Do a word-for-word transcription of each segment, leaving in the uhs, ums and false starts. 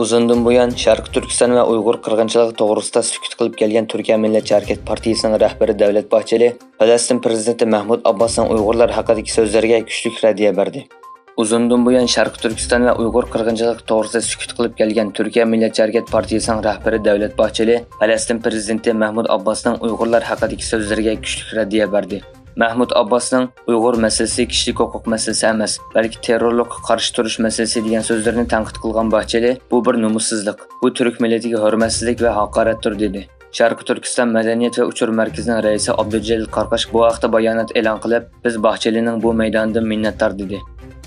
ئۇزۇندىن بۇيان شەرقىي تۈركىستان ۋە ئۇيغۇر قىرغىنچىلىقى توغرىسىدا سۈكۈت قىلىپ كەلگەن تۈركىيە مىللەتچى ھەرىكەت پارتىيىسىنىڭ رەھبىرى دەۋلەت باھچېلى پەلەستىن پىرېزىدېنتى مەھمۇد ئابباسنىڭ ئۇيغۇرلار ھەققىدىكى سۆزلىرىگە كۈچلۈك رەددىيە بەردى. ئۇزۇندىن بۇيان شەرقىي تۈركىستان ۋە ئۇيغۇر قىرغىنچىلىقى توغرىسىدا سۈكۈت قىلىپ كەلگەن تۈركىيە مىللەتچى ھەرىكەت پارتىيىسىنىڭ رەھبىرى دەۋلەت باھچېلى پەلەستىن پىرېزىدېنتى مەھمۇد ئابباسنىڭ ئۇيغۇرلار ھەققىدىكى سۆزلىرىگە كۈچلۈك رەددىيە بەردى. مەھمۇد ئابباسنىڭ «ئۇيغۇر مەسىلىسى كىشىلىك ھوقۇق مەسىلىسى ئەمەس، بەلكى تېررورلۇققا قارشى تۇرۇش مەسىلىسى» دېگەن سۆزلىرىنى تەنقىد قىلغان باھچېلى، «بۇ بىر نومۇسسىزلىق، بۇ تۈرك مىللىتىگە ھۆرمەتسىزلىك ۋە ھاقارەتتۇر» دېدى. شەرقىي تۈركىستان مەدەنىيەت ۋە ئۇچۇر مەركىزىنىڭ رەئىسى ئابدۇجېلىل قاراقاش بۇ ھەقتە بايانات ئېلان قىلىپ، «بىز باھچېلىنىڭ بۇ مەيدانىدىن مىننەتدار» دېدى.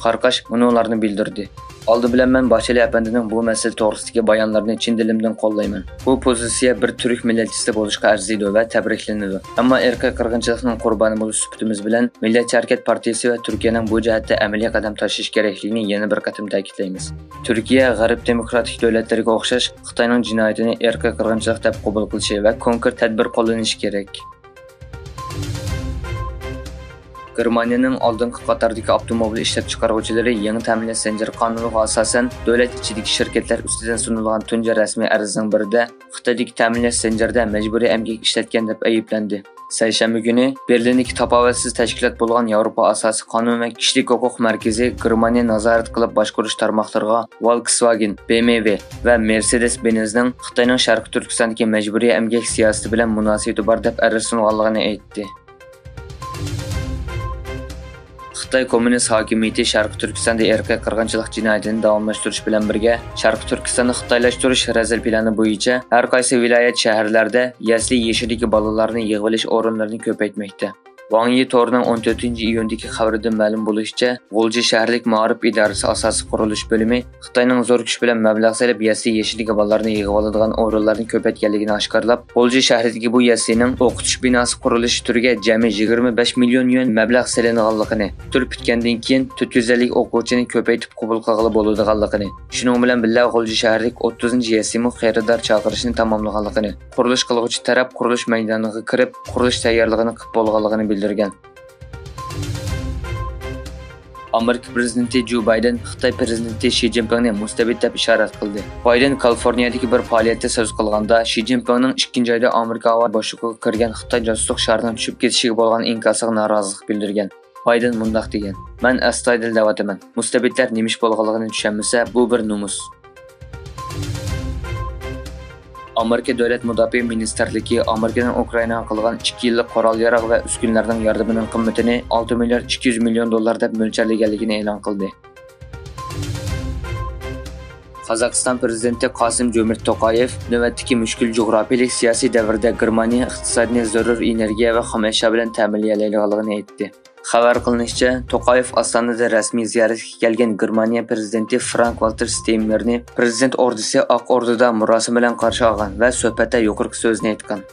قاراقاش مۇنۇلارنى بىلدۈردى. ئالدى بىلەن مەن باھچېلى ئەپەندىنىڭ بۇ مەسىلە توغرىسىدىكى بايانلىرىنى چىن دىلىمدىن قوللايمەن. بۇ پوزىتسىيە بىر تۈرك مىللەتچىسى بولۇشقا ئەرزىيدۇ ۋە تەبرىكلىنىدۇ. ئەمما ئىرقىي قىرغىنچىلىقنىڭ قۇربانى بولۇش سۈپىتىمىز بىلەن مىللەتچى ھەرىكەت پارتىيىسى ۋە تۈركىيەنىڭ بۇ جەھەتتە ئەمەلىي قەدەم تاشلىشى كېرەكلىكىنى يەنە بىر قېتىم تەكىتلەيمىز. تۈركىيە غەرب دېموكراتىك دۆلەتلىرىگە ئوخشاش خىتاينىڭ جىنايىتىنى ئىرقىي قىرغىنچىلىق دەپ قوبۇل قىلىشى ۋە كونكرېت تەدبىر قوللىنىشى كېرەك. گېرمانىيەنىڭ ئالدىنقى قاتاردىكى ئاپتوموبىل ئىشلەپچىقارغۇچىلىرى يېڭى تەمىنلەش زەنجىرى قانۇنىغا ئاساسەن، دۆلەت ئىچىدىكى شىركەتلەر ئۈستىدىن سۇنۇلغان تۇنجى رەسمىي ئەرزنىڭ بىرىدە خىتايدىكى تەمىنلەش زەنجىرىدە مەجبۇرىي ئەمگەك ئىشلەتكەن دەپ ئەيىبلەندى. سەيشەنبە كۈنى بېرلىندىكى تاپاۋەتسىز تەشكىلات بولغان ياۋروپا ئاساسىي قانۇن ۋە كىشىلىك ھوقۇق مەركىزى گېرمانىيە نازارەت قىلىپ باشقۇرۇش تارماقلىرىغا ۋولكسۋاگېن، بې ئېم ۋې ۋە مېرسېدېس بېنزنىڭ خىتاينىڭ شەرقىي تۈركىستاندىكى مەجبۇرىي ئەمگەك سىياسىتى بىلەن مۇناسىۋىتى بار دەپ ئەرز سۇنغانلىقىنى ئېيتتى. خىتاي كوممۇنىست ھاكىمىيىتى شەرقىي تۈركىستاندا ئىرقىي قىرغىنچىلىق جىنايىتىنى داۋاملاشتۇرۇش بىلەن بىرگە، شەرقىي تۈركىستاننى خىتايلاشتۇرۇش رەزىل پىلانى بويىچە ھەر قايسى ۋىلايەت، شەھەرلەردە يەسلى يېشىدىكى بالىلارنى يىغىۋېلىش ئورۇنلىرىنى كۆپەيتمەكتە. ۋاڭ يى تورىنىڭ ئون تۆتىنچى ئىيۇندىكى خەۋىرىدىن مەلۇم بولۇشىچە، غۇلجا شەھەرلىك مائارىپ ئىدارىسى ئاساسىي قۇرۇلۇش بۆلۈمى خىتاينىڭ زور كۈچ بىلەن مەبلەغ سېلىپ، يەسلى يېشىدىكى بالىلارنى يىغىۋالىدىغان ئورۇنلارنى كۆپەيتكەنلىكىنى ئاشكارىلاپ، غۇلجا شەھىرىدىكى بۇ يەسلىنىڭ ئوقۇتۇش بىناسى قۇرۇلۇشى تۈرىگە جەمئىي يىگىرمە بەش مىليون يۈەن مەبلەغ سېلىنغانلىقىنى، تۈر پۈتكەندىن كېيىن تۆت يۈز ئەللىك ئوقۇغۇچىنى كۆپەيتىپ قوبۇل قىلغىلى بولىدىغانلىقىنى، شۇنىڭ بىلەن بىللە، غۇلجا شەھەرلىك ئوتتۇزىنچى يەسلىمۇ خېرىدار چاقىرىشنى تاماملىغانلىقىنى، قۇرۇلۇش قىلغۇچى تەرەپ قۇرۇلۇش مەيدانىغا كىرىپ، قۇرۇلۇش تەييارلىقىنى قىلىپ بولغانلىقىنى بىلدۈرگەن. ئامېرىكا پىرېزىدېنتى جو بايدېن خىتاي پىرېزىدېنتى شى جىنپىڭنى مۇستەبىت دەپ ئىشارەت قىلدى. بايدېن كالىفورنىيەدىكى بىر پائالىيەتتە سۆز قىلغاندا، شى جىنپىڭنىڭ ئىككىنچى ئايدا ئامېرىكا ھاۋا بوشلۇقىغا كىرگەن خىتاي جاسۇسلۇق شارىنىڭ چۈشۈپ كېتىشىگە بولغان ئىنكاسىغا نارازىلىق بىلدۈرگەن. بايدېن مۇنداق دېگەن، مەن ئەستايىدىل دەۋاتىمەن، مۇستەبىتلەر نېمە ئىش بولغانلىقىنى چۈشەنمىسە، بۇ بىر نومۇس. ئامېرىكا دۆلەت مۇداپىئە مىنىستىرلىكى ئامېرىكىنىڭ ئۇكرائىناغا قىلغان ئىككى يىللىق قورال ياراغ ۋە ئۈسكۈنىلەرنىڭ ياردىمىنىڭ قىممىتىنى ئالتە مىليارد ئىككى يۈز مىليون دوللار دەپ مۆلچەرلىگەنلىكىنى ئېلان قىلدى. قازاقىستان پىرېزىدېنتى قاسىم جومېرت توقايېف نۆۋەتتىكى مۈشكۈل جۇغراپىيەلىك سىياسىي دەۋردە گېرمانىيە ئىقتىسادنى زۆرۈر ئېنېرگىيە ۋە خام ئەشيا بىلەن تەمىنلىيەلەيدىغانلىقىنى ئېيتتى. خەۋەر قىلىنىشىچە، توقايېف ئاستانىدا رەسمىي زىيارەتكە كەلگەن گېرمانىيە پىرېزىدېنتى فرانك ۋالتېر ستاينمېيېرنى پىرېزىدېنت ئوردىسى ئاق ئوردىدا مۇراسىم بىلەن قارشى ئالغان ۋە سۆھبەتتە يۇقىرىقى سۆزنى ئېيتقان.